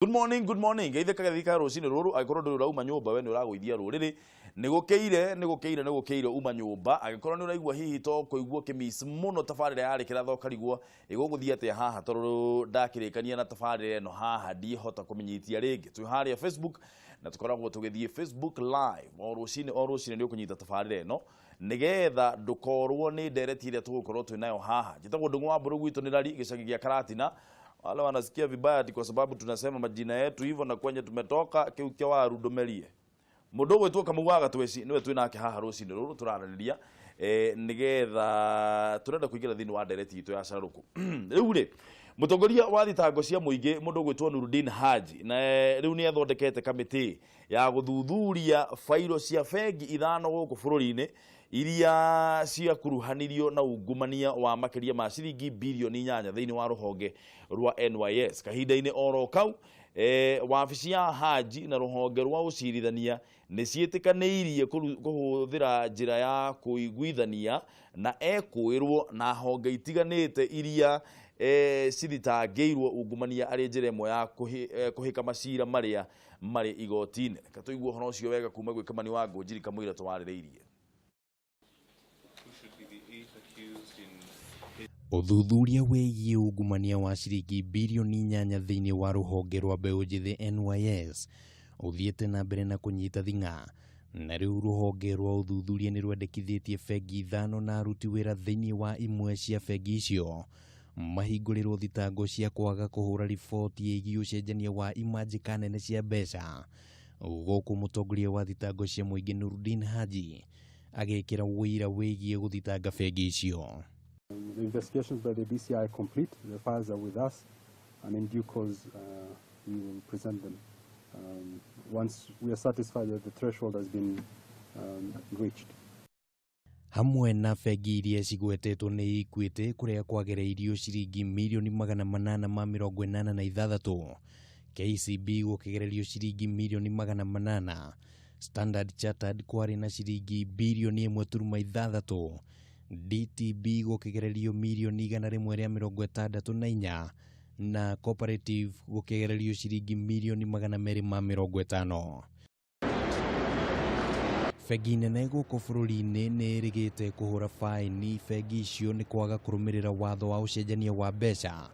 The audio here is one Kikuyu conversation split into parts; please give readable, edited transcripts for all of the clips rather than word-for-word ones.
Good morning, good morning. Geithĩka geithĩka rũcinĩ rũrũ angĩkorwo ndũrĩ ũrauma nyũmba we nĩ ũragũithia rũrĩrĩ. Nĩ gũkĩire, nĩ gũkĩire, nĩ gũkĩire uma nyũmba. Angĩkorwo nĩ ũraigua hihi to kũigua ũkĩmiss mũno tabarĩra ya Rĩkĩra Thokarigwo ĩgũgũthiĩ atĩa haha tondũ ndakĩrĩkania na tabarĩra ĩno haha ndihota kũmĩnyitia rĩngĩ. Twĩ harĩa Facebook na tũkoragwo tũgĩthiĩ Facebook live o rũcinĩ o rũcinĩ nĩ ũkũnyita tabarĩra ĩno nĩgetha ndũkorwo nĩ ndereti ĩrĩa tũgũkorwo twĩ nayo haha. Njĩtagwo Ndung'u wa Mbũrũ gwitũ nĩ Rari gĩcagi gĩa Karatina. Wale wanasikia vibaya ati kwa sababu tunasema majina yetu hivyo na kwenye tumetoka kiu kia waru ndumerie. Mundu ũgwĩtwo Kamau wa Gatweci nĩwe twĩ nake haha rũcinĩ rũrũ tũraranĩria nĩgetha tũrenda kũingĩra thĩinĩ wa ndereti itũ ya carũkũ. Rĩu rĩ mũtongoria wa thitango cia mũingĩ mũndũ ũgwĩtwo Nurudin Haji na rĩu nĩ athondekete kamĩtĩ ya gũthuthuria bairo cia bengi ithano gũkũ bũrũri-inĩ iria ciakuruhanirio na ungumania wa makĩria ma ciringi birioni 8 thĩinĩ wa rũhonge rwa NYS. Kahinda-inĩ oro kau wabici ya Haji na rũhonge rwa ũcirithania nĩ ciĩtĩkanĩirie kũhũthĩra njĩra ya kũiguithania na ekũĩrwo na honge itiganĩte iria cithitangĩirwo ungumania arĩ njĩra ĩmwe ya kũhĩka macira marĩa marĩ igoti-inĩ. Reke tũigue ũhoro ũcio wega kuma gwĩ Kimani wa Ngũnjiri kamũira tũwarĩrĩirie. Ũthuthuria wĩgiĩ ungumania wa ciringi birioni 8 thĩinĩ wa rũhonge rwa mbeũ njĩthĩ NYS ũthiĩte na mbere na kũnyita thing'a na rĩu rũhonge rwa ũthuthuria nĩ rwendekithĩtie bengi 5 na aruti wĩra thĩinĩ wa imwe cia bengi icio mahingũrĩrwo thitango cia kwaga kũhũra riboti ĩgiĩ ũcenjania wa imanjĩka nene cia mbeca gũkũ mũtongoria wa thitango cia mũingĩ Nurudin Haji agĩkĩra ũira wĩgiĩ gũthitanga bengi icio. The investigations by the DCI are complete, the files are with us, and in due course we will present them once we are satisfied that the threshold has been reached. Hamwe na bengi iria cigwetetwo nĩ Equity kũrĩa kwagereirio ciringi mirioni 886, KCB gũkĩgererio ciringi mirioni 800, Standard Chartered kwarĩ na ciringi birioni 1.6, DTB gũkĩgererio mirioni 164 na Cooperative gũkĩgererio ciringi mirioni 250. Bengi nene gũkũ bũrũri-inĩ nĩ ĩrĩgĩte kũhũra baini bengi icio nĩ kwaga kũrũmĩrĩra watho wa ũcenjania wa mbeca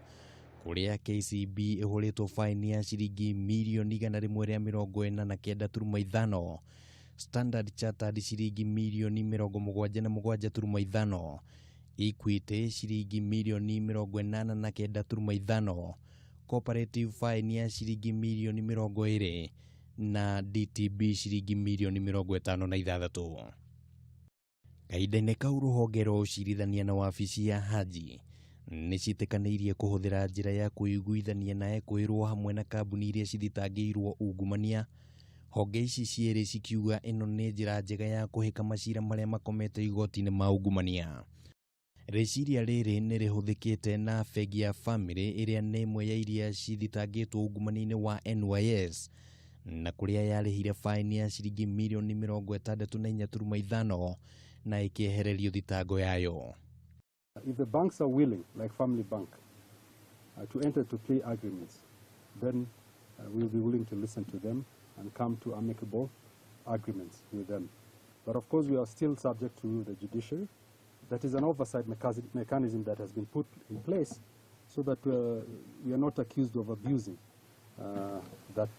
kũrĩa KCB ĩhũrĩtwo baini ya ciringi mirioni 149.5, Standard Chartered ciringi mirioni 77.5, Equity ciringi mirioni 89.5, Cooperative baini ya ciringi mirioni 20 na DTB ciringi mirioni 56. Kahinda-inĩ kau rũhonge rwa ũcirithania na wabici ya Haji nĩ ciĩtĩkanĩirie kũhũthĩra njĩra ya kũiguithania na ekũĩrwo hamwe na kambuni iria cithitangĩirwo ungumania. Honge ici cierĩ cikiuga ĩno nĩ njĩra njega ya kũhĩka macira marĩa makomete igoti-inĩ ma ungumania. Rĩciria rĩrĩ nĩ rĩhũthĩkĩte na bengi ya Family ĩrĩa nĩ ĩmwe ya iria cithitangĩtwo ungumania-inĩ wa NYS na kũrĩa yarĩhire baini ya ciringi mirioni 64.5 na ĩkĩehererio thitango yayo. If the banks are willing, like Family Bank, to enter to plea agreements, then we will be willing to listen to them and come to amicable agreements with them. But of course, we are still subject to the judiciary. That is an oversight mechanism that has been put in place so that we are not accused of abusing that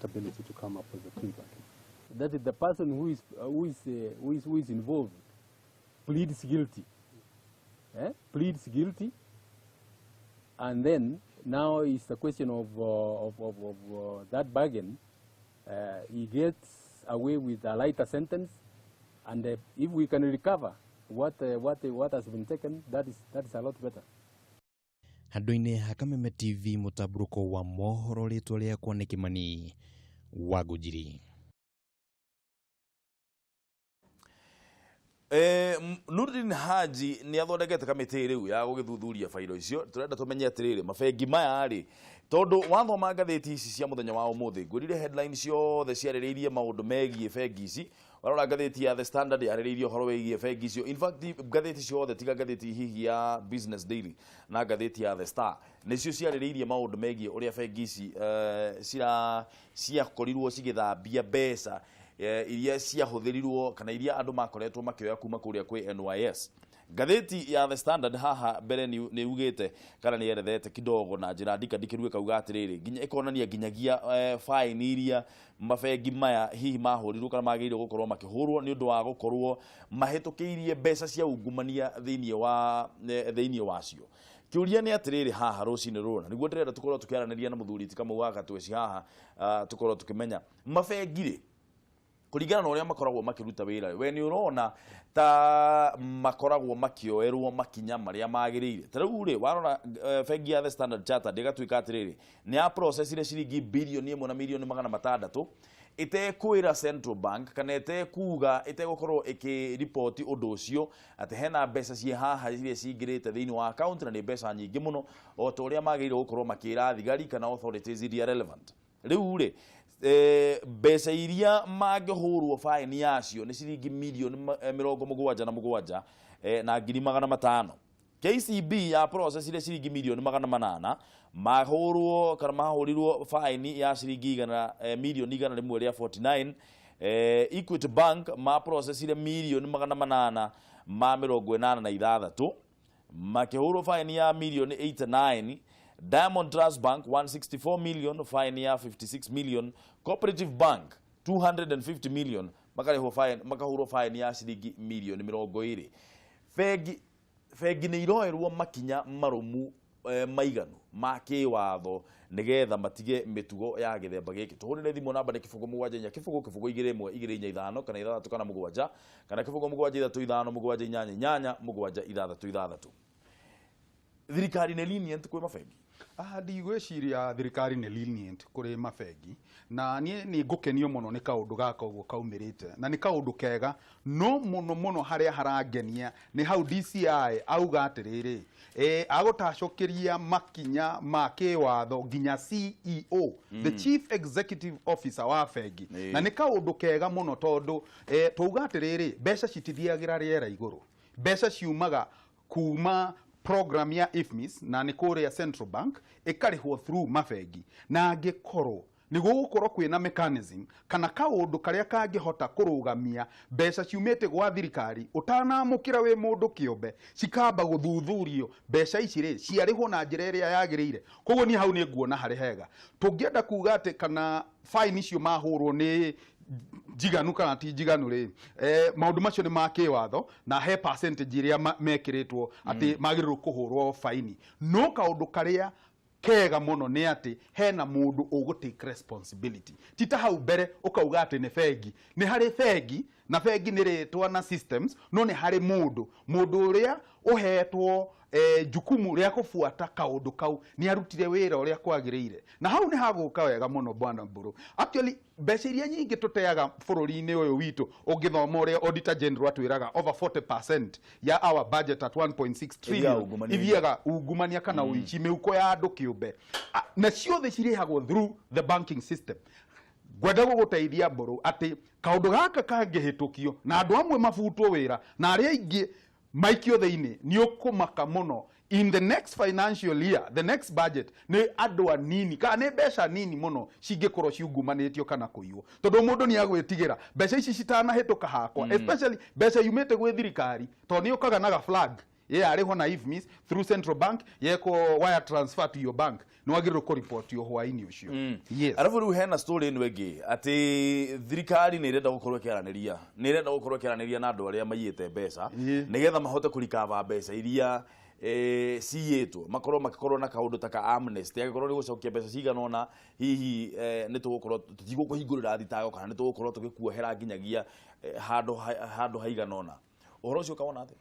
ability to come up with a plea bargain. That is the person who is involved pleads guilty. Pleads guilty, and then now it's the question of that bargain. He gets away with a lighter sentence, and if we can recover what has been taken, that is a lot better. Handũ-inĩ ha Kameme TV mũtambũrũko wa mohoro rĩtwa rĩakwa nĩ Kimani wa Ngũnjiri. Nurdin Haji nĩ athondekete kamĩtĩ rĩu ya gũgĩthuthuria bairo icio. Tũrenda tũmenye atĩrĩrĩ, mabengi maya rĩ, tondũ wathoma ngathĩti ici cia mũthenya wa ũmũthĩ, ngwĩrire headline ciothe ciarĩrĩirie maũndũ megiĩ bengi ici. Warora ngathĩti ya The Standard yarĩrĩirie ũhoro wĩgiĩ bengi icio. In fact, ngathĩti ciothe tiga ngathĩti hihi ya Business Daily na ngathĩti ya The Star nĩcio ciarĩrĩirie maũndũ megiĩ ũrĩa bengi ici cira ciakorirwo cigĩthambia mbeca iria ciahũthĩrirwo kana iria andũ makoretwo makĩoya kuma kũrĩa kwĩ NYS. Ngathĩti ya The Standard haha mbere nĩ ugĩte kana nĩ yerethete kidogo na njĩra ndikandikĩru, ĩkauga atĩrĩrĩ, nginya ĩkonania nginyagia fine iria mabengi maya hihi mahũrirwo kana magĩrĩirwo gũkorwo makĩhũrwo nĩ ũndũ wa gũkorwo mahĩtũkĩirie mbeca cia ungumania thĩinĩ wacio. Kĩũria nĩ atĩrĩrĩ, haha rũcinĩ rũrũ na nĩguo ndĩrenda tũkorwo tũkĩaranĩria na mũthuri ti Kamau wa Gatweci haha, tũkorwo tũkĩmenya mabengi rĩ, kũringana na ũrĩa makoragwo makĩruta wĩra, we nĩ ũrona ta makoragwo makĩoerwo makinya marĩa magĩrĩire? Ta rĩu rĩ, warora bengi ya The Standard Chartered ĩgatuĩka atĩrĩrĩ, nĩ ya processire ciringi 1 bilioni na mirioni 600 ĩtekwĩra Central Bank kana ĩtekuga, ĩtegũkorwo ĩkĩriboti ũndũ ũcio atĩ hena mbeca ciĩ haha iria cingĩrĩte thĩinĩ wa account, na nĩ mbeca nyingĩ mũno o ta ũrĩa magĩrĩirwo gũkorwo makĩra thigari kana authorities iria relevant. Rĩu rĩ, mbeca iria mangĩhũrwo faini yacio nĩ ciringi mirioni 77 na ngiri 500. KCB ya processire ciringi mirioni 800, mahũrwo kana mahũrirwo faini ya ciringi igana mirioni 149. Equity Bank ma processire mirioni 886, makĩhũrwo faini ya mirioni 89. Diamond Trust Bank 164 million, fine ya 56 million. Cooperative Bank 250 million, makarĩhwo fine, makahũrwo fine ya ciringi mirioni 20. Bengi nĩ iroerwo makinya marũmu maiganu ma kĩwatho nĩgetha matige mĩtugo ya gĩthemba gĩkĩ? Tũhũrĩre thimũ, namba nĩ 074 0 0 2 1 2 4 5 kana 6 kana 7 kana 0 7 3 5 7 8 8 7 6 6. Thirikari nĩ lenient kwĩ mabengi? Ah, ndigwĩciria thirikari nĩ lenient kũrĩ mabengi, na niĩ nĩ ngũkenio mũno nĩ kaũndũ gaka ũguo kaumĩrĩte, na nĩ kaũndũ kega no mũno mũno. Harĩa harangenia nĩ hau DCI auga atĩrĩrĩ, agũtacũkĩria makinya ma kĩwatho nginya CEO, the chief executive officer wa bengi. Na nĩ kaũndũ kega mũno tondũ twauga atĩrĩrĩ, mbeca citithiagĩra rĩera igũrũ. Mbeca ciumaga kuma program ya IFMIS na nĩ kũrĩa Central Bank, ĩkarĩhwo through mabengi, na angĩkorwo nĩ gũgũkorwo kwĩna mechanism kana kaũndũ karĩa kangĩhota kũrũgamia mbeca ciumĩte gwa thirikari, ũtanamũkĩra wĩ mũndũ kĩũmbe, cikamba gũthuthurio mbeca ici rĩ ciarĩhwo na njĩra ĩrĩa yagĩrĩire. Koguo niĩ hau nĩ nguona harĩ hega. Tũngĩenda kuga atĩ kana fine icio mahũrwo nĩ njiganu kana ti njiganu rĩ, maũndũ macio nĩ ma kĩwatho na he percentage ĩrĩa mekĩrĩtwo atĩ magĩrĩirwo kũhũrwo faini, no kaũndũ karĩa kega mũno nĩ atĩ hena mũndũ ũgũ take responsibility, ti ta hau mbere ũkauga atĩ nĩ bengi. Nĩ harĩ bengi, na bengi nĩ rĩtwa na systems, no nĩ harĩ mũndũ ũrĩa ũhetwo jukumu rĩa kũbuata kaũndũ kau nĩ arutire wĩra ũrĩa kwagĩrĩire, na hau nĩ hagũka wega mũno, bwana Mbũrũ. Actually, mbeca iria nyingĩ tũteaga bũrũri-inĩ ũyũ witũ, ũngĩthoma ũrĩa Auditor General atwĩraga, over 40% ya our budget at 1.6 trillion ungumania. Ithiaga ungumania kana ũici, mĩhuko ya andũ kĩũmbe. Na ciothe cirĩhagwo through the banking system. Ngwenda gũgũteithia, Mbũrũ, atĩ kaũndũ gaka kangĩhĩtũkio na andũ amwe mabutwo wĩra na arĩa aingĩ maikio thĩinĩ, nĩ ũkũmaka mũno in the next financial year, the next budget, nĩ andũ anini kana nĩ mbeca nini mũno cingĩkorwo ciungumanĩtio kana kũiywo, tondũ mũndũ nĩ agwĩtigĩra mbeca ici citanahĩtũka hakwa, especially mbeca yumĩte gwĩ thirikari, tondũ nĩ ũkaga na ga flag ye arĩho na IFMIS through Central Bank, yekwo wire transfer to your bank, nĩ wagĩrĩirwo kũripotio hwaĩ-inĩ ũcio, yes. Arabu rĩu hena story ĩno ĩngĩ atĩ thirikari nĩ ĩrenda gũkorwo ĩkĩaranĩria, nĩ ĩrenda gũkorwo ĩkĩaranĩria na andũ arĩa maiyĩte mbeca nĩgetha mahote kũrikava mbeca iria ciyĩtwo, makorwo makĩkorwo na kaũndũ ta ka amnesty, angĩkorwo nĩ gũcokia mbeca cigana ũna, hihi nĩ tũgũkorwo tũtigũkũhingũrĩra thitango kana nĩ tũgũkorwo tũgĩkuohera nginyagia handũ haigana ũna. Ũhoro ũcio ũkawona atĩa?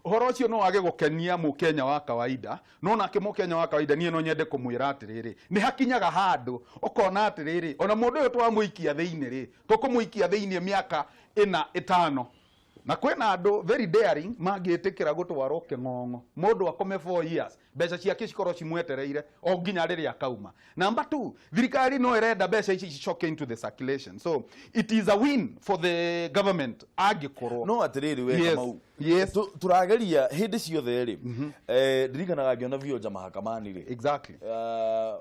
Ũhoro ũcio no wage gũkenia mũkenya wa kawaida, no nake mũkenya wa kawaida niĩ no nyende kũmwĩra atĩrĩrĩ, nĩ hakinyaga handũ ũkona atĩrĩrĩ, ona mũndũ ũyũ twamũikia thĩinĩ rĩ, tũkũmũikia thĩinĩ mĩaka ĩna ĩtano. Na kwĩna andũ very daring mangĩtĩkĩra gũtwarwo kĩng'ong'o, mũndũ akome 4 years, mbeca ciake cikorwo cimwetereire o nginya rĩrĩa akauma. Number two, thirikari no ĩrenda mbeca ici cicoke into the circulation, so it is a win for the government angĩkorwo No atĩrĩrĩ we, Kamau, tũrageria hĩndĩ ciothe rĩ, ndirikanaga ngĩona Vioja mahakamani rĩ,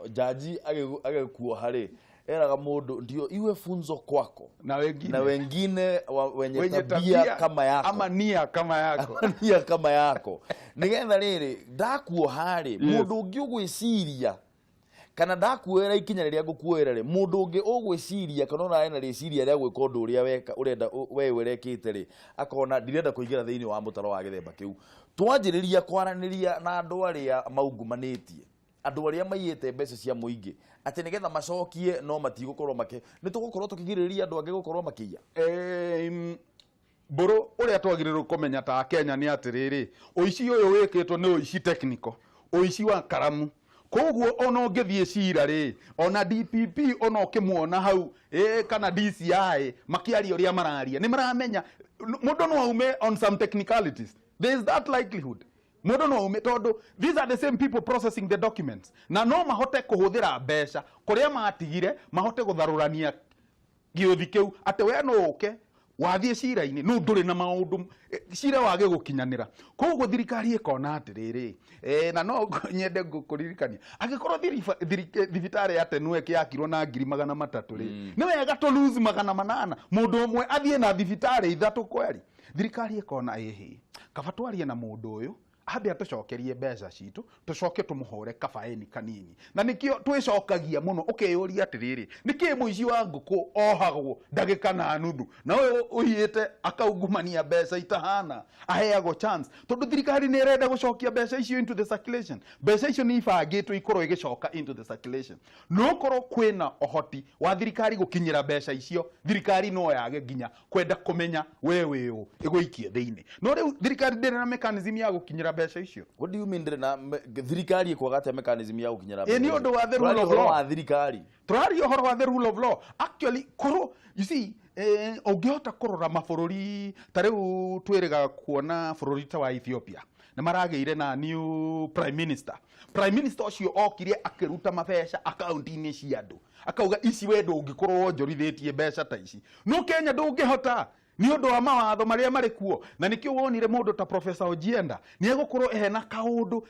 jaji agĩkuoha rĩ, eraga mũndũ ndio iwe funzo kwako na wengine, na wengine wenye, wenye tabia kama yako ama nia kama yako. Nia kama yako, nigetha rĩrĩ ndakuoha rĩ, mũndũ ũngĩ ũgwĩciria kana ndakuoera ikinya rĩrĩa ngũkuoera rĩ, mũndũ ũngĩ ũgwĩciria kana ona ena rĩciria rĩa gwĩka ũndũ ũrĩa weka ũrenda we ũrekĩte rĩ, akona ndirenda kũingĩra thĩinĩ wa mũtaro wa gĩthemba kĩu. Twanjĩrĩria kwaranĩria na andũ arĩa maungumanĩtie, andũ arĩa maiyĩte mbeca cia mũingĩ, atĩ nĩgetha macokie no matigũkorwo makĩ, nĩ tũgũkorwo tũkĩgirĩrĩria andũ angĩ gũkorwo makĩiya. Mbũrũ ũrĩa twagĩrĩirwo kũmenya ta Kenya nĩ atĩrĩrĩ, ũici ũyũ wĩkĩtwo nĩ ũici technical, ũici wa karamu. Koguo ona ũngĩthiĩ cira rĩ, ona DPP ona ũkĩmuona hau kana DCI makĩaria ũrĩa mararia, nĩ maramenya mũndũ no aume on some technicalities. There is that likelihood mũndũ no aume, tondũ these are the same people processing the documents, na no mahote kũhũthĩra mbeca kũrĩa matigire, mahote gũtharũrania gĩũthi kĩu atĩ we no ũke wathiĩ cira-inĩ no ndũrĩ na maũndũ, cira wage gũkinyanĩra. Koguo thirikari ĩkona atĩrĩrĩ, na no nyende kũririkania, angĩkorwo thibitarĩ ya Tenwek yakirwo na 300,000 rĩ, nĩ wega tũ lose 800, mũndũ ũmwe athiĩ na thibitarĩ ithatũ kweri. Thirikari ĩkona ĩhĩ, kaba twarie na mũndũ ũyũ ambe atũcokerie mbeca citũ, tũcoke tũmũhũre kabaĩni kanini. Na nĩkĩo twĩcokagia mũno ũkeyũria atĩrĩrĩ, nĩkĩ mũici wa ngũkũ ohagwo ndagĩka na nuthu, na ũyũ ũiyĩte akaungumania mbeca itahana aheagwo chance? Tondũ thirikari nĩ ĩrenda gũcokia mbeca icio into the circulation. Mbeca icio nĩ ibangĩtwo ikorwo igĩcoka into the circulation. No korwo kwĩna ũhoti wa thirikari gũkinyĩra mbeca icio, thirikari no yage nginya kwenda kũmenya we wĩ ũ, ĩgũikie thĩinĩ. No rĩu thirikari ndĩrĩ na mechanism ya gũkinyĩra mbeca icio. What do you mean ndĩrĩ na thirikari ĩkwaga atĩa mechanism ya gũkinyĩra? Ĩ, nĩ ũndũ wa the rule Tũraria of ũhoro law. wa thirikari. Tũraria ũhoro wa the rule of law. Actually, korwo you see, ũngĩhota kũrora mabũrũri ta rĩu, twĩrĩga kuona bũrũri ta wa Ethiopia nĩ maragĩire na new prime minister. Prime minister ũcio okire akĩruta mabeca akaunti-inĩ cia andũ, akauga ici we ndũngĩkorwo wonjorithĩtie mbeca ta ici. No Kenya ndũngĩhota nĩ ũndũ wa mawatho marĩa marĩ kuo, na nĩkĩo wonire mũndũ ta Professor Ojienda nĩ egũkorwo ehena kaũndũ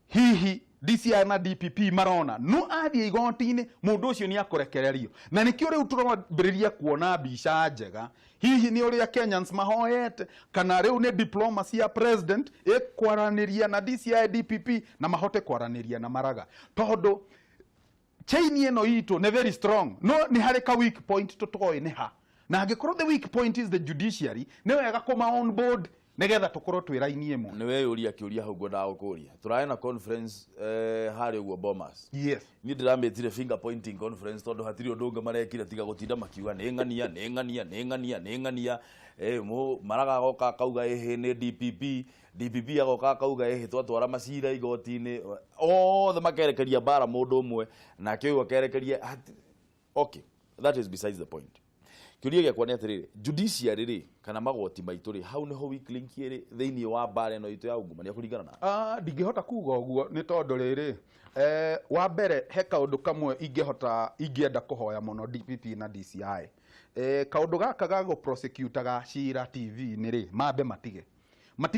hihi DCI na DPP marona no athiĩ igoti-inĩ mũndũ ũcio nĩ akũrekererio. Na nĩkĩo rĩu tũrambĩrĩria kuona mbica njega, hihi nĩ ũrĩa Kenyans mahoete, kana rĩu nĩ diplomacy ya president ĩkwaranĩria na DCI, DPP, na mahote kwaranĩria na Maraga, tondũ chain ĩno itũ nĩ very strong, no nĩ harĩ ka weak point tũtoĩ nĩ ha. Na angĩkorwo the weak point is the judiciary, nĩ wega kũma on board nĩgetha tũkorwo twĩ raini ĩmwe. Nĩ weyũria kĩũria hau ngwendaga gũkũria. Tũrarĩ na conference harĩa ũguo Bomas. Niĩ ndĩramĩtire finger pointing conference, tondũ hatirĩ ũndũ ũngĩ marekire tiga gũtinda makiuga nĩ ng'ania, nĩ ng'ania, nĩ ng'ania, nĩ ng'ania. Maraga agoka akauga ĩhĩ nĩ DPP, DPP agoka akauga ĩhĩ twatwara macira igoti-inĩ, othe makerekeria mbara mũndũ ũmwe, nake ũyũ akerekeria okay, that is besides the point. Kĩũria gĩakwa nĩ atĩrĩrĩ, judiciary rĩ, kana magoti maitũ rĩ, hau nĩho weak link ĩrĩ thĩinĩ wa mbara ĩno itũ ya ungumania kũringana na Ah, ndingĩhota kuga ũguo, nĩ tondũ rĩrĩ, wa mbere he kaũndũ kamwe ingĩhota ingĩenda kũhoya mũno DPP na DCI. Kaũndũ gaka ga gũprosecutaga cira TV-inĩ rĩ, mambe matige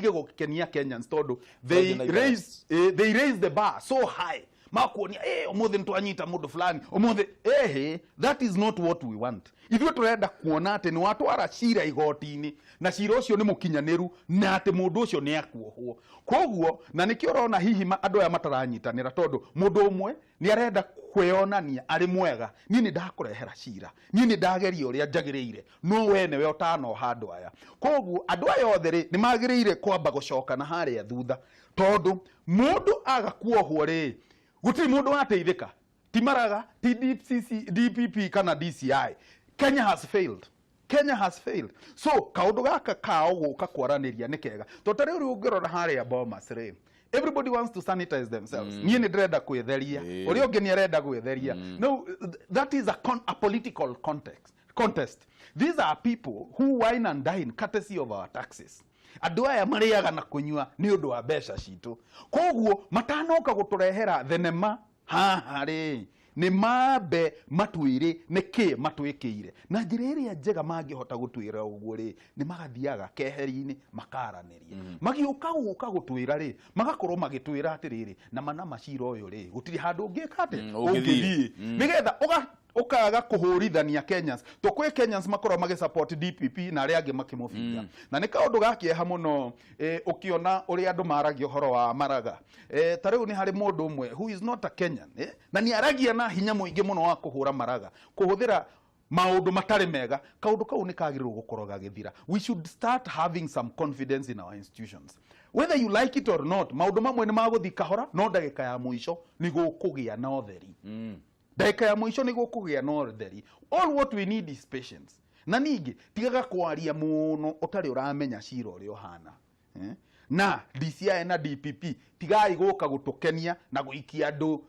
gũkenia Kenyans, tondũ they Friday night. They raise the bar so high, makuonia ũmũthĩ nĩtwanyita mũndũ fulani ũmũthĩ. That is not what we want. Ithuĩ tũrenda kuona atĩ nĩ watwara cira igoti-inĩ na cira ũcio nĩ mũkinyanĩru, na atĩ mũndũ ũcio nĩ akuohwo. Koguo na nĩkĩo ũrona hihi andũ aya mataranyitanĩra, tondũ mũndũ ũmwe nĩ arenda kwĩonania arĩ mwega, niĩ nĩ ndakũrehera cira, niĩ nĩ ndageria ũrĩa njagĩrĩire, no we nĩwe ũtanoha andũ aya. Koguo andũ aya othe rĩ, nĩ magĩrĩire kwamba gũcoka na harĩa thutha, tondũ mũndũ aga kuohwo rĩ, gũtirĩ mũndũ wateithĩka, ti Maraga, ti DCC, DPP kana DCI. Kenya has failed. Kenya has failed. So kaũndũ gaka kao gũka kwaranĩria nĩ kega, tondũ ta rĩu ũngĩrora harĩa Bomas rĩ, everybody wants to sanitize themselves. Niĩ nĩ ndĩrenda kwĩtheria, ũrĩa ũngĩ nĩ arenda gwĩtheria. No, that is a political context. contest. These are people who wine and dine courtesy of our taxes. Andũ aya marĩaga na kũnyua nĩ ũndũ wa mbeca citũ. Koguo matanoka gũtũrehera thenema haha rĩ, nĩ mambe matwĩre nĩ kĩ matwĩkĩire. Na njĩra ĩrĩa njega mangĩhota gũtwĩra ũguo rĩ, nĩ magathiaga keheri-inĩ makaranĩria. Magĩũka gũka gũtwĩra rĩ, magakorwo magĩtwĩra atĩrĩrĩ, na mana macira ũyũ rĩ, gũtirĩ handũ ũngĩka atĩ, ũngĩthiĩ. ũngĩthiĩ. Nĩgetha ũkaga kũhũrithania Kenyans. To kwĩ Kenyans makorwo magĩsupport DPP na arĩa angĩ makĩmũbinga. Na nĩ kaũndũ ga kĩeha mũno, ũkĩona ũrĩa andũ maragia ũhoro wa Maraga. Ta rĩu nĩ harĩ mũndũ ũmwe who is not a Kenyan, na nĩ aragia na hinya mũingĩ mũno wa kũhũra Maraga, kũhũthĩra maũndũ matarĩ mega. Kaũndũ kau nĩ kagĩrĩirwo gũkorwo gagĩthira. We should start having some confidence in our institutions. Whether you like it or not, maũndũ mamwe nĩ magũthiĩ kahora, no ndagĩka ya mũico nĩ gũkũgĩa na ũtheri. Ndagĩka ya mũico nĩ gũkũgĩa na ũtheri. All what we need is patience. Na ningĩ tigaga kwaria mũno ũtarĩ ũramenya cira ũrĩa ũhana. Na DCI na DPP tigai gũka gũtũkenia na gũikia andũ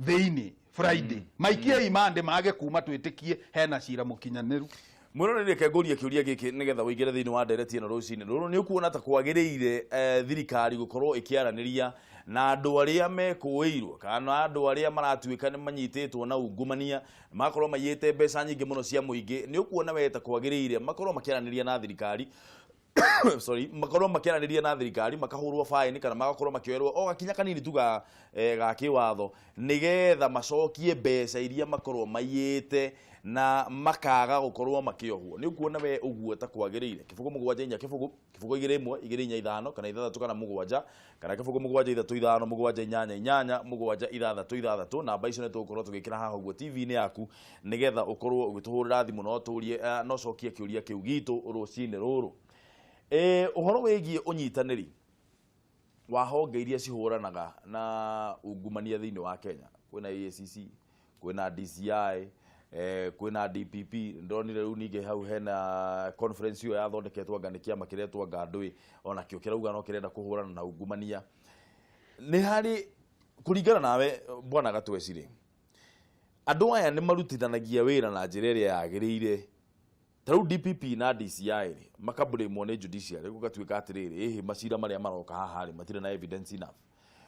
thĩinĩ Friday. Maikie imande mage kuma twĩtĩkie hena cira mũkinyanĩru. Mwĩroreri, reke ngũrie kĩũria gĩkĩ nĩgetha ũingĩre thĩinĩ wa ndereti ĩno rũcinĩ rũrũ. Nĩ ũkuona ta kwagĩrĩire thirikari gũkorwo ĩkĩaranĩria na andũ arĩa mekũĩirwo kana andũ arĩa maratuĩka nĩ manyitĩtwo na ungumania, makorwo maiyĩte mbeca nyingĩ mũno cia mũingĩ? Nĩ ũkuona we ta kwagĩrĩire makorwo makĩaranĩria na thirikari, sorry, makorwo makĩaranĩria na thirikari, makahũrwo faini kana magakorwo makĩoerwo o gakinya kanini tu ga kĩwatho nĩgetha macokie mbeca iria makorwo maiyĩte na makaga gũkorwo makĩohwo? Nĩ ũkuona we ũguo ta kwagĩrĩire? 074 0 0 2 1 2 4 5 kana 6 kana 7 kana 0 7 3 5 7 8 8 7 6 6. Namba icio nĩ tũgũkorwo tũgĩkĩra haha ũguo TV-inĩ yaku nĩgetha ũkorwo ũgĩtũhũrĩra thimũ no tũrie, no cokie kĩũria kĩu gitũ rũcinĩ rũrũ. Ũhoro wĩgiĩ ũnyitanĩri wa honge iria cihũranaga na ungumania thĩinĩ wa Kenya, kwĩna EACC, kwĩna DCI, kwĩna DPP. Ndonire rĩu ningĩ hau hena conference ĩyo yathondeketwo anga nĩ kĩama kĩretwo anga ndũĩ onakĩo kĩrauga no kĩrenda kũhũrana na ungumania. Nĩ harĩ kũringana nawe, bwana Gatweci rĩ, andũ aya nĩ marutithanagia wĩra na njĩra ĩrĩa yagĩrĩire? Ta rĩu DPP na DCI rĩ, makabũrĩmwo nĩ judiciary, gũgatuĩka atĩrĩrĩ, ĩhĩ, macira marĩa maroka haha rĩ, matirĩ na evidence enough.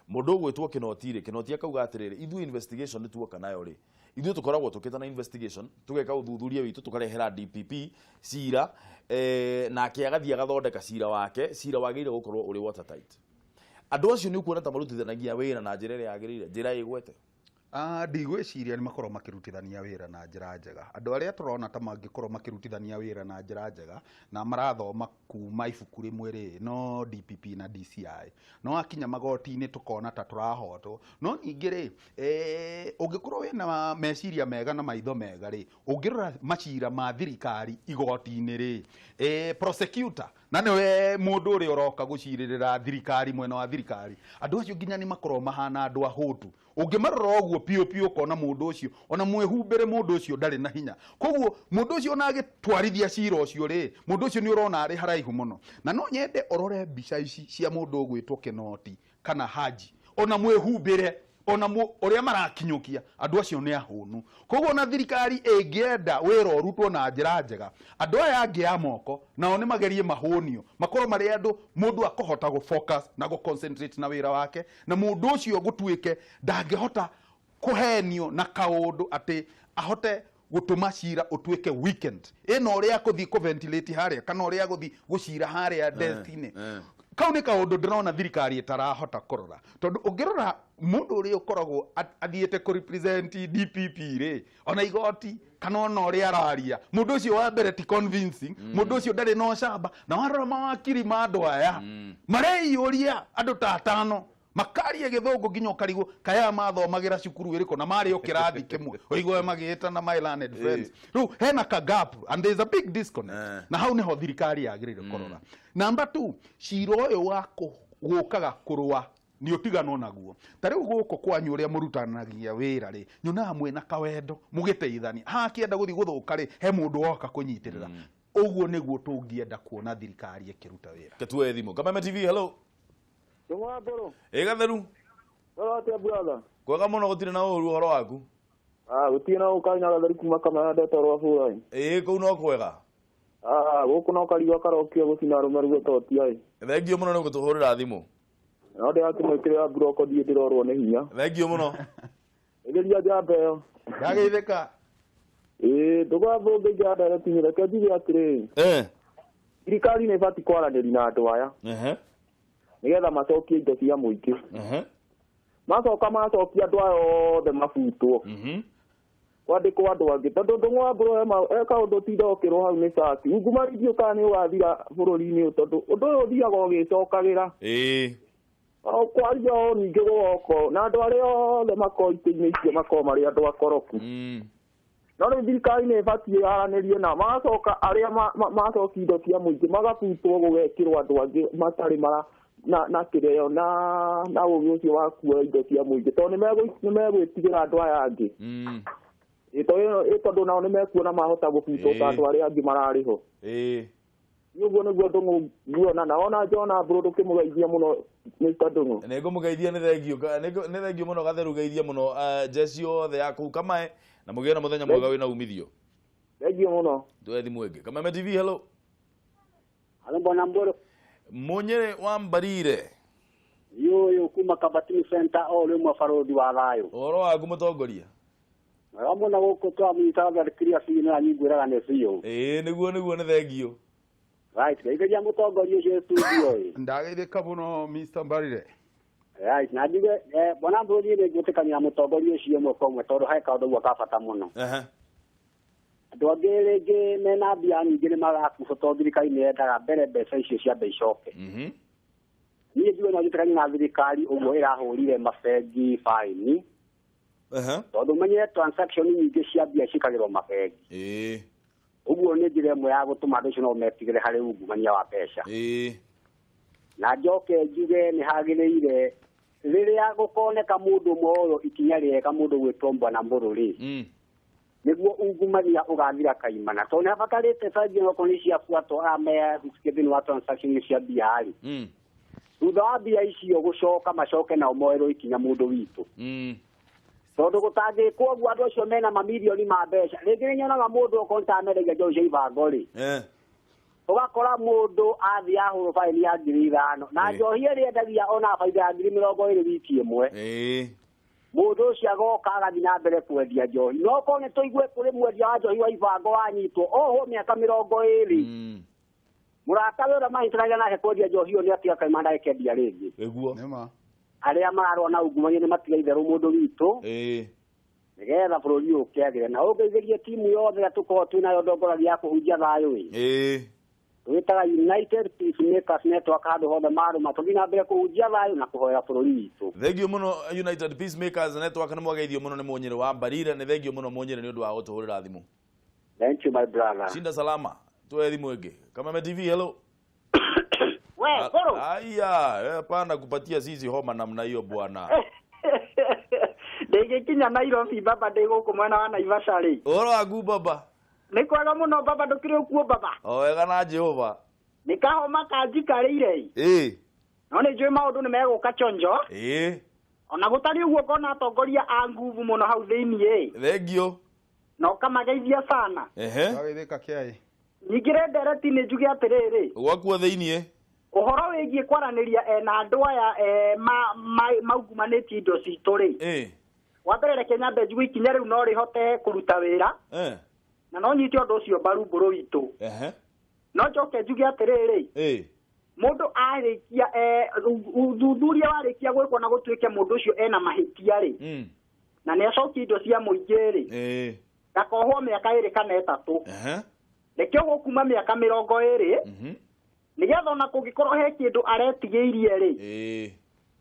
Mũndũ ũgwĩtwo Kinoti rĩ, Kinoti akauga atĩrĩrĩ, ithuĩ investigation nĩ tuoka nayo rĩ, ithuĩ tũkoragwo tũkĩte na investigation, tũgeka ũthuthuria witũ, tũkarehera DPP cira, nake agathiĩ agathondeka cira wake, cira wagĩrĩire gũkorwo ũrĩ watertight. Andũ acio nĩ ũkuona ta marutithanagia wĩra na njĩra ĩrĩa yagĩrĩire, njĩra ĩgwete? Ndigwĩciria nĩ makorwo makĩrutithania wĩra na njĩra njega. Andũ arĩa tũrona ta mangĩkorwo makĩrutithania wĩra na njĩra njega na marathoma kuma ibuku rĩmwe rĩ, no DPP na DCI. No akinya magoti-inĩ tũkona ta tũrahotwo. No ningĩ rĩ, ũngĩkorwo wĩna meciria mega na maitho mega rĩ, ũngĩrora macira ma thirikari igoti-inĩ rĩ, prosecutor na nĩwe mũndũ ũrĩa ũroka gũcirĩrĩra thirikari mwena wa thirikari, andũ acio nginya nĩ makoragwo mahana andũ ahũtu. Ũngĩmarora ũguo piũ piũ ũkona mũndũ ũcio ona mwĩhumbĩre, mũndũ ũcio ndarĩ na hinya. Koguo mũndũ ũcio ona agĩtwarithia cira ũcio rĩ, mũndũ ũcio nĩ ũrona arĩ haraihu mũno. Na no nyende ũrore mbica ici cia mũndũ ũgwĩtwo Kinoti kana Haji, ona mwĩhumbĩre, ona ũrĩa marakinyũkia, andũ acio nĩ ahũnu. Koguo ona thirikari ĩngĩenda wĩra ũrutwo na njĩra njega, andũ aya angĩ a moko nao nĩ magerie mahũnio, makorwo marĩ andũ mũndũ akũhota gũ focus na gũ concentrate na wĩra wake, na mũndũ ũcio gũtuĩke ndangĩhota kũhenio na kaũndũ atĩ ahote gũtũma cira ũtuĩke weekend ĩno ũrĩa akũthiĩ kũventilate harĩa kana ũrĩa agũthiĩ gũcira harĩa desk-inĩ. Kau nĩ kaũndũ ndĩrona thirikari ĩtarahota kũrora, tondũ ũngĩrora mũndũ ũrĩa ũkoragwo athiĩte kũ represent DPP rĩ, ona igoti kana ona ũrĩa araria, mũndũ ũcio wa mbere ti convincing, mũndũ ũcio ndarĩ na ũcamba. Na warora mawakiri ma andũ aya mareiyũria andũ ta atano makaria gĩthũngũ nginya ũkarigwo kaya mathomagĩra cukuru ĩrĩkũ na marĩ o kĩrathi kĩmwe, ũigue magĩĩtana my learned friends. Rĩu hena ka gap and there is a big disconnect, na hau nĩho thirikari yagĩrĩire kũrora. Number 2, cira ũyũ wa gũkaga kũrũa nĩ ũtiganwo naguo. Ta rĩu gũkũ kwanyu ũrĩa mũrutanagia wĩra rĩ, nyonaga mwĩna kawendo mũgĩteithania, hakĩenda gũthiĩ gũthũka rĩ, he mũndũ woka kũnyitĩrĩra. Ũguo nĩguo tũngĩenda kuona thirikari ĩkĩruta wĩra. Ketuoe thimũ. Kameme TV, hello. Tũmwambũrũ. Ĩ gatheru. Ũrora atĩa, brother? Kwega mũno, gũtirĩ na ũru. Ũhoro waku? Gũtirĩ na ũkanya gatheri kuma kamera ndeta rwa bũrũri. Ĩĩ kũu no kwega. Gũkũ no kariũa karokio gũcina arũme ruo toti ai. Thengio mũno nĩ gũtũhũrĩra thimũ. No ndĩrakĩmwĩkĩrĩra mburoko ndiĩ ndĩrorwo nĩ hinya. Thengio mũno. Ĩgeria njamba ĩyo. Ndageithĩka. Ĩĩ ndũgambũngĩingĩra ndereti-inĩ reke njuge atĩrĩrĩ. Thirikari nĩ ĩbatiĩ kwaranĩria na andũ aya. Nĩgetha macokie indo cia mũingĩ. Macoka macokia andũ aya othe mabutwo. Kwandĩkwo andũ angĩ tondũ ndũng'wambũrwo he kaũndũ tinda ũkĩrwo hau nĩ cati ungumania kana nĩ ũgathira bũrũri-inĩ ũyũ tondũ ũndũ ũyũ ũthiaga ũgĩcokagĩra. O kwaria o ningĩ gũgoka na andũ arĩa othe makorwo itĩ-inĩ icio makorwo marĩ andũ akoroku. No rĩu thirikari nĩ ĩbatiĩ yaranĩrie na magacoka arĩa macokia indo cia mũingĩ magabutwo gũgekĩrwo andũ angĩ matarĩ mara na kĩreo na ũgĩ ũcio wa kuoya indo cia mũingĩ tondũ nĩ megwĩtigĩra andũ aya angĩ. Ĩ tondũ nao nĩ mekuona mahota gũbutwo ta andũ arĩa angĩ mararĩ ho. Nĩ ũguo nĩguo Ndũng'ũ nguona na ona Jona Mbũrũ ndũkĩmũgeithia mũno Mr. Ndũng'ũ. Nĩ ngũmũgeithia nĩ thengio nĩ thengio mũno gatheru geithia mũno jeci yothe ya kũu Kamae na mũgĩe na mũthenya mwega wĩna umithio. Thengio mũno. Tuwe thimũ ĩngĩ. Kameme TV, hello. Halo bwana Mboro. Munyere wa Mbarire. Yoyo kuma Kabatini Center o rĩmwe barũthi wa thayũ. Ũhoro waku mũtongoria? Mwega mũno gũkũ twamũnyitaga kiria biũ na nyingwĩraga nĩ biũ. Ĩĩ nĩguo nĩ thengio. Right, geithĩria mũtongoria ũcio studio ĩ. Ndageithĩka mũno Mr. Mbarire. Right, na njuge bwana Mboro niĩ nĩ ngwĩtĩkania na mũtongoria ũcio ĩmwe kwa ĩmwe tondũ he kaũndũ ũguo ka bata mũno. Andũ angĩ rĩngĩ mena mbia nyingĩ nĩ marakubwo tondũ thirikari nĩ yendaga mbere mbeca icio ciambe icoke. Niĩ njuge no njĩtĩkanie na thirikari ũguo ĩrahũrire mabengi baini. Tondũ menye transaction nyingĩ cia mbia ciĩkagĩrwo mabengi. Ũguo nĩ njĩra ĩmwe ya gũtũma andũ acio no metigĩre harĩ ungumania wa mbeca. Na njoke njuge nĩ hagĩrĩire rĩrĩa gũkoneka mũndũ ũmwe ũyũ ikinya rĩega mũndũ gwĩtwo Bwana Mbũrũ rĩ, nĩguo ungumania ũgathira kaimana tondũ nĩ habatarĩte bengi onokorwo nĩ ciabuatwo arĩa mehutĩtie thĩinĩ wa transaction cia mbia rĩ, thutha wa mbia icio gũcoka macoke nao moerwo ikinya mũndũ witũ. Tondũ gũtangĩkwo ũguo andũ acio mena mamirioni ma mbeca rĩngĩ nĩ nyonaga mũndũ okorwo nĩ ta mendagia njohi cia ibango rĩ, ũgakora mũndũ athiĩ ahũrwo baini ya 5,000 na njohi ĩrĩa endagia ona baida ya 20,000 wiki ĩmwe. Mũndũ ũcio agoka agathiĩ na mbere kwendia njohi no okorwo nĩ tũigue kũrĩ mwendia wa njohi wa ibango wanyitwo ohwo mĩaka 20, mũrata we ũrĩa manyitanagĩra nake kwendia njohi ĩyo nĩ atiga kaima ndagĩkendia rĩngĩ. Nĩguo. Arĩa mararũa na ungumania nĩ matiga itherũ mũndũ witũ nĩgetha bũrũri ũyũ ũkĩagĩre na ũngeithĩrie timu yothe ĩrĩa tũkoragwo twĩ nayo ndongoragia ya kũhunjia thayũ ĩ. Twĩtaga United Peacemakers Network handũ hothe marũma tũthiĩ na mbere kũhunjia thayũ na kũhoera bũrũri witũ. Thengio mũno United Peacemakers Network nĩ mwageithio mũno nĩ Mũnyĩrĩ wa Mbarire. Nĩ thengio mũno Mũnyĩrĩ nĩ ũndũ wa gũtũhũrĩra thimũ. Thank you my brother. Shinda salama. Tuwe thimũ ĩngĩ. Kameme TV, hello. We, Mbũrũ. Aya, hapana kupatia sisi homa namna hiyo bwana. Ndĩgĩkinya Nairobi baba ndĩ gũkũ mwena wa Naivasha rĩ. Ũhoro waku baba? Nĩ kwega mũno baba ndũkĩrĩ ũkuo baba. O wega na Jehova. Nĩ kahoma kanjikarĩire. No nĩ njũĩ maũndũ nĩ megũka chonjo. Ona gũtariĩ ũguo ngona atongoria a nguvu mũno hau thĩiniĩ. Thengio. Na ũkamageithia sana. Ndageithĩka kĩai. Nyingĩre ndereti nĩ njuge atĩrĩrĩ. Gwakuo thĩiniĩ. Ũhoro wĩgiĩ kwaranĩria na andũ aya maungumanĩtie indo citũ rĩ. Wa mbere reke nyambe njuge ikinya rĩu no rĩhote kũruta wĩra. Na no nyite ũndũ ũcio mbaru mbũrũ witũ. No njoke njuge atĩrĩrĩ. Mũndũ arĩkia ũthuthuria warĩkia gwĩkwo na gũtuĩke mũndũ ũcio ena mahĩtia rĩ, na nĩ acokia indo cia mũingĩ rĩ, ndakohwo mĩaka 2 kana 3. Reke ũguo kuma mĩaka 20 nĩgetha ona kũngĩkorwo he kĩndũ aretigĩirie rĩ,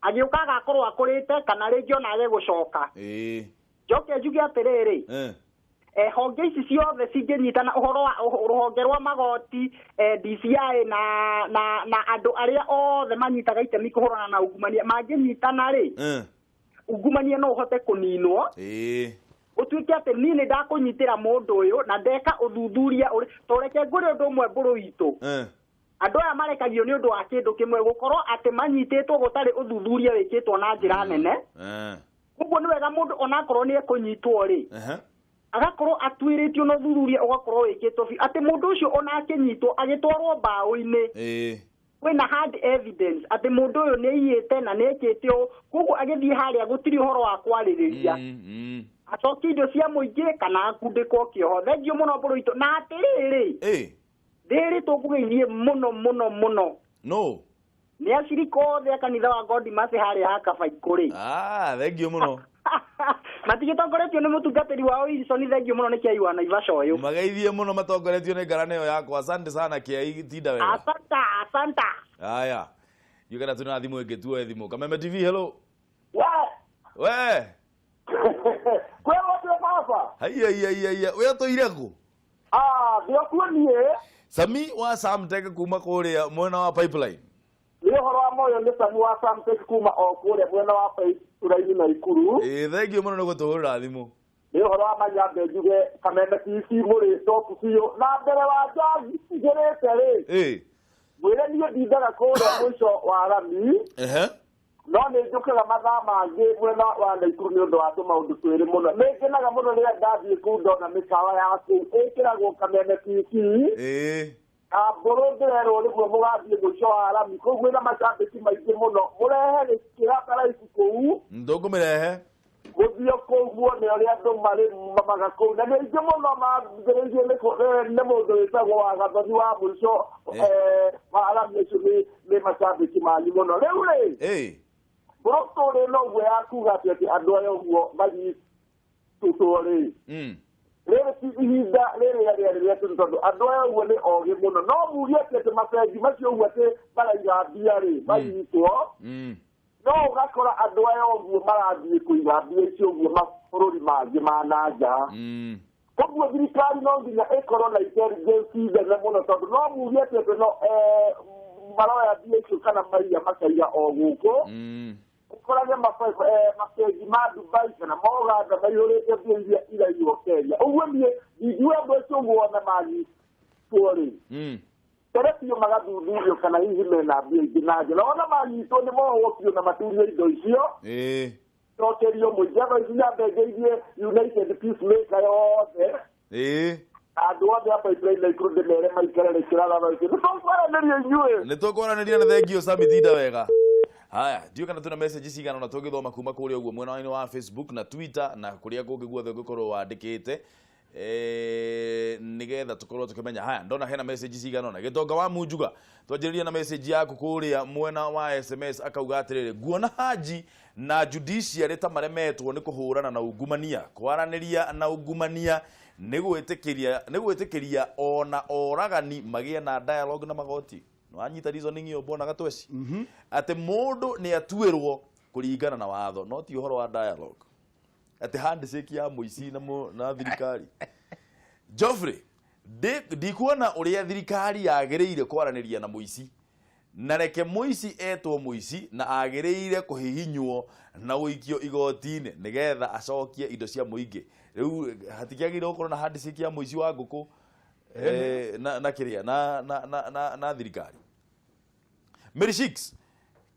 agĩũka agakorwo akũrĩte kana rĩngĩ ona age gũcoka. Njoke njuge atĩrĩrĩ, honge ici ciothe cingĩnyitana ũhoro wa rũhonge rwa magoti, DCI na andũ arĩa othe manyitaga itemi kũhũrana na ungumania mangĩnyitana rĩ, ungumania no ũhote kũninwo. Ũtuĩke atĩ niĩ nĩ ndakũnyitĩra mũndũ ũyũ na ndeka ũthuthuria ũrĩ to reke ngwĩre ũndũ ũmwe mbũrũ witũ. Andũ aya marekagio nĩ ũndũ wa kĩndũ kĩmwe gũkorwo atĩ manyitĩtwo gũtarĩ ũthuthuria wĩkĩtwo na njĩra nene. Koguo nĩ wega mũndũ onakorwo nĩ ekũnyitwo rĩ, agakorwo atuĩrĩtio na ũthuthuria ũgakorwo wĩkĩtwo biũ atĩ mũndũ ũcio ona akĩnyitwo agĩtwarwo mbaũ-inĩ, kwĩna hard evidence atĩ mũndũ ũyũ nĩ aiyĩte na nĩ ekĩte ũũ. Koguo agĩthiĩ harĩa gũtirĩ ũhoro wa kwarĩrĩria, acokie indo cia mũingĩ kana akundĩkwo kĩoho. Thengiũ mũno mbũrũ itũ. Na atĩrĩrĩ, ndĩrĩtwo ngũgeithie mũno mũno mũno. No nĩ acirika othe a kanitha wa God Mercy harĩa ha Kabaikũ-rĩ. Ah, thengiũ mũno. Matigĩtongoretio nĩ mũtungatĩri wao Wilson, thengiũ mũno nĩ kĩai wa Naivasha ũyũ. Mageithie mũno matongoretio nĩ ngarana ĩyo yakwa. Asante sana kĩai, tinda wega. Asanta, asanta. Haya, ndiũ kana twĩna thimũ ĩngĩ, tuoe thimũ. Kameme TV, hello. We. We. Kwĩ wothe baba. Haiya haiya haiya, we ũtũire kũ? Ah, ndĩokuo niĩ. Sami wa Samtech kuma kũrĩa mwena wa Pipeline. Nĩ ũhoro wa moyo, nĩ Sami wa Samtech kuma o kũrĩa mwena wa Pipeline Naikuru. Ĩĩ, thengiũ mũno nĩ gũtũhũrĩra thimũ. Nĩ ũhoro wa manyambe njuge Kameme TV mũrĩ top biũ na mbere wa njathi igĩrĩte rĩ. Mwĩre niĩ ndindaga kũrĩa mũico wa rami. No nĩ njũkaga mathaa mangĩ mwena wa Naikuru nĩ ũndũ wa tũmaũndũ twĩrĩ mũno. Nĩ ngenaga mũno rĩrĩa ndathiĩ kũu ndona mĩkawa ya kũu ĩkĩragwo Kameme TV. Na mbũrũ ndĩrerwo rĩmwe mũgathiĩ mũico wa rami kũu mwĩna macambĩki maingĩ mũno, mũrehe gĩkĩra kũu. Ndũkũmĩrehe. Mũthiĩ kũu muone ũrĩa andũ marĩ mamaga kũu, na nĩ aingĩ mũno mambĩrĩirio nĩ mũndũ wĩtagwo wa Gathoni wa mũico wa rami ũcio, nĩ macambĩki manyu mũno. Rĩu rĩ, mbũrũ tũrĩ na ũguo ya kuga atĩ andũ aya ũguo manyitĩtwo rĩ, rĩrĩ ti ihinda rĩrĩa rĩarĩ rĩa tene, tondũ andũ aya ũguo nĩ ogĩ mũno. No muge atĩ mabengi macio ũguo atĩ maraiga mbia rĩ manyitwo, no ũgakora andũ aya ũguo marathiĩ kũiga mbia icio ũguo mabũrũri mangĩ ma na nja. Koguo thirikari no nginya ĩkorwo na intelligence nene mũno, tondũ no muge atĩ no maroya mbia icio kana maiya makaiga o gũkũ, ũkorage mabengi ma Dubai kana ma Uganda maihũrĩte mbia iria iraiywo Kenya. Ũguo niĩ ingiuga andũ acio ũguo ona manyitwo rĩ, mbere biũ magathuthurio kana hihi mena mbia ingĩ na nja, na wona manyitwo nĩ mohwo biũ na matunywo indo icio, cokerio mũingĩ. Thaa ici nyambe ngeithie United Peacemaker yothe, andũ othe a Pipeline Naikuru, ndĩmere maikare rĩkĩra thaa ici nĩ tũkwaranĩria inyuĩ. Nĩ tũkwaranĩria na thengiũ Sami, tinda wega. Haya, ndiũ kana tuna message cigana ona tũngĩthoma kuma kũrĩa ũguo mwena-inĩ wa Facebook na Twitter na kũrĩa kũngĩ guothe ũngĩkorwo wandĩkĩte, nigetha tukorwo tukimenya. Haya, ndona hena message cigana ona. Gĩtonga wa Munjuga, twanjĩrĩria na message yaku kũrĩa mwena wa SMS, akauga atĩrĩrĩ, nguona Haji na judiciary ta maremetwo nĩ kũhũrana na ungumania. Kwaranĩria na ungumania nĩ gwĩtĩkĩria ona oragani magĩe na dialogue na magoti. Nĩwanyita reasoning ĩyo mbona gatweci, atĩ mũndũ nĩ atuĩrwo kũringana na watho, no ti ũhoro wa dialogue, atĩ handshake ya mũici na thirikari. Geoffrey, ndikuona ũrĩa thirikari yagĩrĩire kwaranĩria na mũici, na reke mũici etwo mũici na agĩrĩire kũhihinywo na gũikio igoti-inĩ nĩgetha acokie indo cia mũingĩ. Rĩu hatikĩagĩrĩire gũkorwo na handshake ya mũici wa ngũkũ na kĩrĩa na thirikari. Mary Six,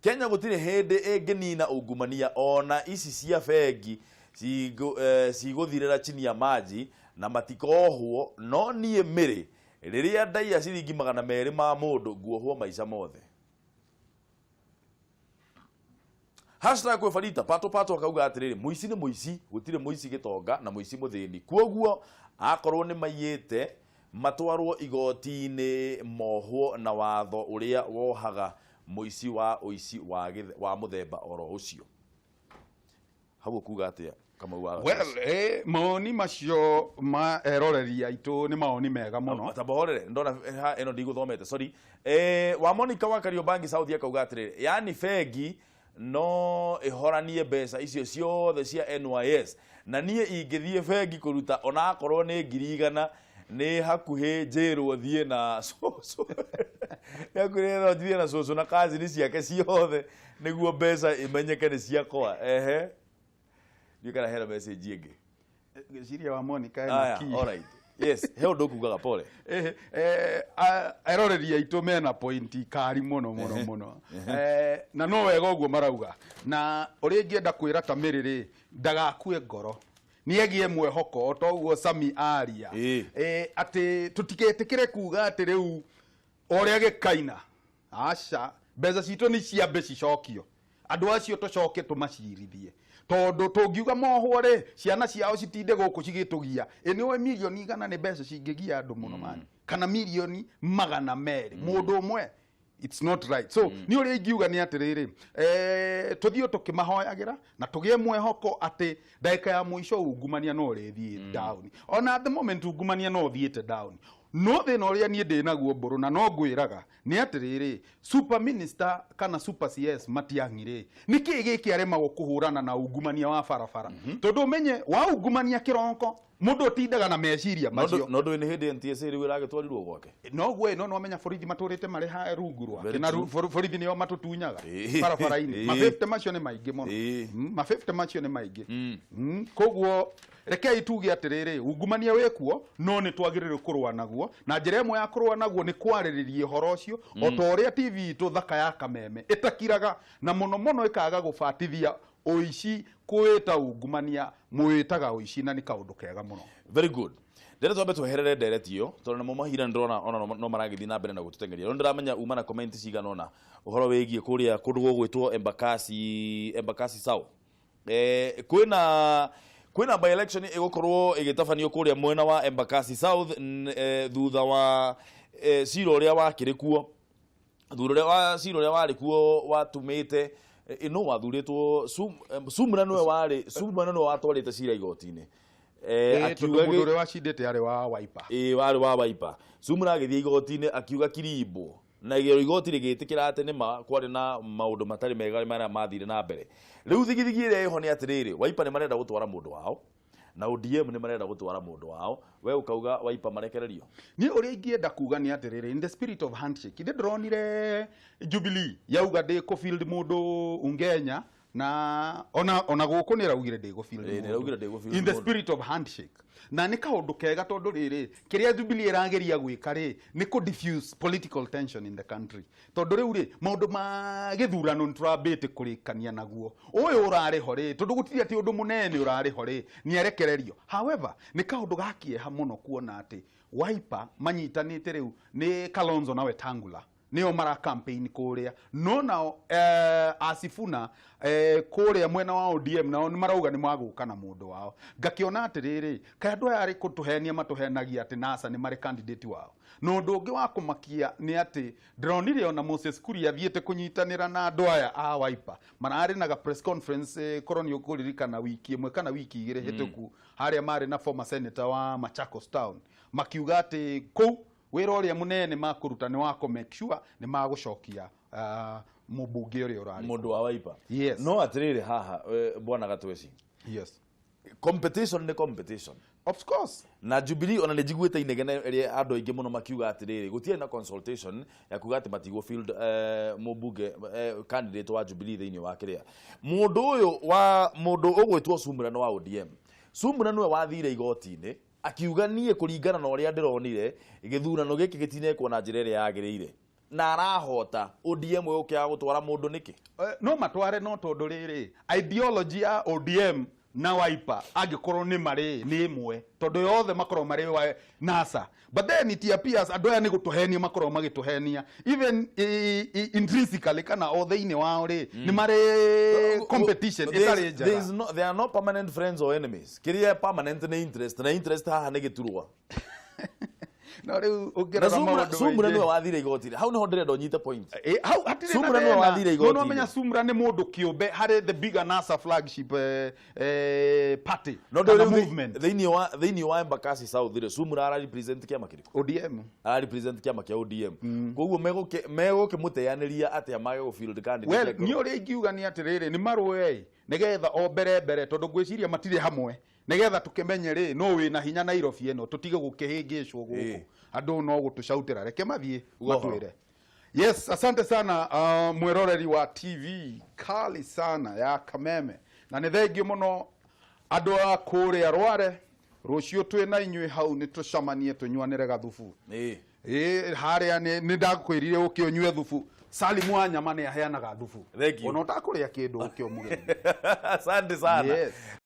Kenya gũtirĩ hĩndĩ ĩngĩnina ungumania, ona ici cia bengi cigũthirĩra chini ya maji na matikohwo. No niĩ mĩrĩ rĩrĩa ndaiya ciringi 200 ma mũndũ, nguohwo maica mothe. Hashtag kwĩ Farita pato pato akauga atĩrĩrĩ, mũici nĩ mũici, gũtirĩ mũici gĩtonga na mũici mũthĩni, kuoguo akorwo nĩ maiyĩte matwarwo igoti-inĩ mohwo na watho ũrĩa wohaga mũici wa ũici wa mũthemba oro ũcio. Hau ũkuga atĩa, Kamau wa Well, maoni macio ma eroreri aitũ nĩ maoni mega mũno. Tambohorere, ndona ha ĩno ndigũthomete, sorry. Wa Monica wa Kariobangi South akauga atĩrĩrĩ, yani bengi no ĩhoranie mbeca icio ciothe cia NYS, na niĩ ingĩthiĩ bengi kũruta onakorwo nĩ 100,000, nĩ hakuhĩ njĩrwo thiĩ na cũcũ, nĩ hakuhĩ thiĩ na cũcũ na kazini ciake ciothe nĩguo mbeca imenyeke nĩ ciakwa. Ehe, ndiũ kana hena message ĩngĩ. Ngwĩciria wa Monica ena Aya, key. Alright. Yes, he ũndũ ũkugaga, pole. Eroreri aitũ mena point kari mũno mũno mũno. Na no wega ũguo marauga, na ũrĩa ingĩenda kwĩra ta Mary rĩ, ndagakue ngoro, nĩ agĩe mwĩhoko o ta ũguo Sami aria. Atĩ tũtigetĩkĩre kuga atĩ rĩu o ũrĩa gĩkaina, aca, mbeca citũ nĩ ciambe cicokio, andũ acio tũcoke tũmacirithie, tondũ tũngiuga mohwo rĩ, ciana ciao citinde gũkũ cigĩtũgia. Ĩ nĩ ũĩ 100,000,000 nĩ mbeca cingĩgia andũ mũno mani, kana 200,000,000 mũndũ ũmwe? It's not right. So nĩ ũrĩa ingiuga nĩ atĩrĩrĩ, tũthiĩ tũkĩmahoyagĩra na tũgĩe mwĩhoko atĩ ndagĩka ya mũico ungumania no ũrĩthiĩ down. Ona at the moment ungumania no ũthiĩte down, no thĩna ũrĩa niĩ ndĩ naguo mbũrũ na no ngwĩraga nĩ atĩrĩrĩ, super minister kana super CS Matiang'i rĩ, nĩ kĩĩ gĩkĩ aremagwo kũhũrana na ungumania wa barabara? Tondũ ũmenye waungumania kĩroko, mũndũ ũtindaga na meciria macio. No ndũĩ nĩ hĩndĩ NTSA rĩu ĩragĩtwarirwo gwake. Noguo ĩ, no nĩwamenya borithi matũrĩte marĩ ha rungu rwake. Very Na true. Borithi nĩo matũtunyaga barabara-inĩ. Mabĩbte macio nĩ maingĩ mũno. Mabĩbte macio nĩ maingĩ. Koguo rekei tuge atĩrĩrĩ, ungumania wĩkuo, no nĩ twagĩrĩirwo kũrũa naguo, na njĩra ĩmwe ya kũrũa naguo nĩ kwarĩrĩria ũhoro ũcio, o ta ũrĩa TV itũ thaka ya Kameme ĩtakiraga na mũno mũno ĩkaga gũbatithia ũici, kwĩta ungumania, mwĩtaga ũici, na nĩ kaũndũ kega mũno. Very good. Ndĩrenda twambe tweherere ndereti ĩyo, tondũ namo mahinda nĩndĩrona ona no maragĩthiĩ na mbere na gũtũteng'eria. Rĩu nĩndĩramenya uma na comment cigana ũna ũhoro wĩgiĩ kũrĩa kũndũ gũgwĩtwo Embakasi, Embakasi South. Kwĩna by election ĩgũkorwo ĩgĩtabanio kũrĩa mwena wa Embakasi South, thutha wa cira ũrĩa wakĩrĩ kuo, thutha ũrĩa wa cira ũrĩa warĩ kuo watumĩte no wathurĩtwo Sumra, nĩwe warĩ Sumra nĩwe watwarĩte cira igoti-inĩ. Akiuga tondũ mũndũ ũrĩa wacindĩte arĩ wa Wiper. Ĩĩ, warĩ wa Wiper. Sumra agĩthiĩ igoti-inĩ akiuga kirimbwo, na igoti rĩgĩtĩkĩra atĩ nĩma kwarĩ na maũndũ matarĩ mega marĩa mathire na mbere. Rĩu thigithigi ĩrĩa ĩho nĩ atĩrĩrĩ, Wiper nĩ marenda gũtwara mũndũ wao na ODM nĩ marenda gũtwara mũndũ wao. We ũkauga Wiper marekererio? Niĩ ũrĩa ingĩenda kuga nĩ atĩrĩrĩ, in the spirit of handshake, ithe ndĩronire Jubilee yauga ndĩ field mũndũ Ungenya, na ona gũkũ nĩ ĩraugire ndĩgũ field mũndũ. Nĩ ĩraugire ndĩgũ field In the mũndũ. spirit of handshake, na nĩ kaũndũ kega, tondũ rĩrĩ, kĩrĩa Jubilee ĩrageria gwĩka rĩ, nĩ kũ diffuse political tension in the country, tondũ rĩu rĩ, maũndũ ma gĩthurano nĩ tũrambĩte kũrĩkania naguo. Ũyũ ũrarĩ ho rĩ, tondũ gũtirĩ atĩ ũndũ mũnene ũrarĩ ho rĩ, nĩ arekererio. However, nĩ kaũndũ ga kĩeha mũno kuona atĩ Wiper manyitanĩte rĩu nĩ Kalonzo na Wetangula nĩo mara campaign kũrĩa, no nao Asifuna kũrĩa mwena wa ODM nao nĩ marauga nĩ magũka na mũndũ wao. Ngakĩona atĩrĩrĩ, kaĩ andũ aya arĩ kũtũhenia matũhenagia atĩ NASA nĩ marĩ candidate wao? Na ũndũ ũngĩ wa kũmakia nĩ atĩ ndĩronire ona Moses Kuria athiĩte kũnyitanĩra na andũ aya a Wiper, mararĩ na ga press conference, korwo nĩ ũkũririkana, wiki ĩmwe kana wiki 2 hĩtũku, harĩa marĩ na former senator wa Machakos Town, makiuga atĩ kũu wĩra ũrĩa mũnene makũruta nĩ wa kũ make sure nĩ magũcokia mũmbunge ũrĩa ũrarĩ mũndũ wa Wiper. Yes. No atĩrĩrĩ, haha, bwana Gatweci, competition nĩ competition. Of course. Na Jubilee ona nĩ njiguĩte inegene rĩa andũ aingĩ mũno makiuga atĩrĩrĩ, gũtiarĩ na consultation ya kuga atĩ matigwo field mũmbunge, candidate wa Jubilee thĩinĩ wa kĩrĩa mũndũ ũyũ wa mũndũ ũgwĩtwo Sumra nĩ wa ODM. Sumra nĩwe wathire igoti-inĩ akiuga niĩ kũringana na ũrĩa ndĩronire gĩthurano gĩkĩ gĩtinekwo na njĩra ĩrĩa yagĩrĩire, na arahota. ODM ĩgũkĩaga gũtwara mũndũ nĩkĩ? No matware, no tondũ rĩrĩ, ideology ya ODM na Wiper angĩkorwo nĩ marĩ nĩ ĩmwe, tondũ yothe makorwo marĩ wa NASA, but then it appears andũ aya nĩ gũtũhenia makorwo magĩtũhenia, even intrinsically kana o thĩinĩ wao rĩ, nĩ marĩ competition ĩtarĩ njega. No, there are no permanent friends or enemies. Kĩrĩa permanent nĩ interest, na interest haha nĩ gĩturwa. No rĩu na ũngĩrora maũndũ Sumra maingĩ- nĩwe wathire igoti-inĩ. Hau nĩho ndĩrenda ũnyite point. Hau hatirĩ na Sumra nĩwe thĩna. wathire No igoti-inĩ. nĩwamenya Sumra nĩ mũndũ kĩũmbe harĩ the bigger NASA flagship party No kana rĩu movement. Thĩinĩ wa Embakasi South rĩ, Sumra ara represent kĩama kĩrĩkũ? ODM. Ara represent kĩama kĩa ODM. Koguo megũkĩmũteanĩria atĩa mage gũ field candidate? Well, niĩ ũrĩa ingiuga nĩ atĩrĩrĩ, nĩ marũe nĩgetha o mbere mbere, tondũ ngwĩciria matirĩ hamwe, nĩgetha tũkĩmenye rĩ, no wĩna hinya Nairobi ĩno, tũtige gũkĩhĩngĩcwo gũkũ. Andũ no gũtũcautĩra, reke mathiĩ Uga ũhoro. matwĩre. Yes, asante sana, mwĩroreri wa TV kali sana ya Kameme, na nĩ thengiũ mũno andũ a kũrĩa Rware. Rũciũ twĩ na inyuĩ hau nĩ tũcemanie tũnyuanĩre gathubu. Ĩĩ. Ĩĩ, harĩa nĩ ndakwĩrire ũke ũnyue thubu. Salimu wa nyama nĩ aheanaga thubu. Thank you. Ona ũtakũrĩa kĩndũ ũke ũmũgerie. Asante sana. Yes.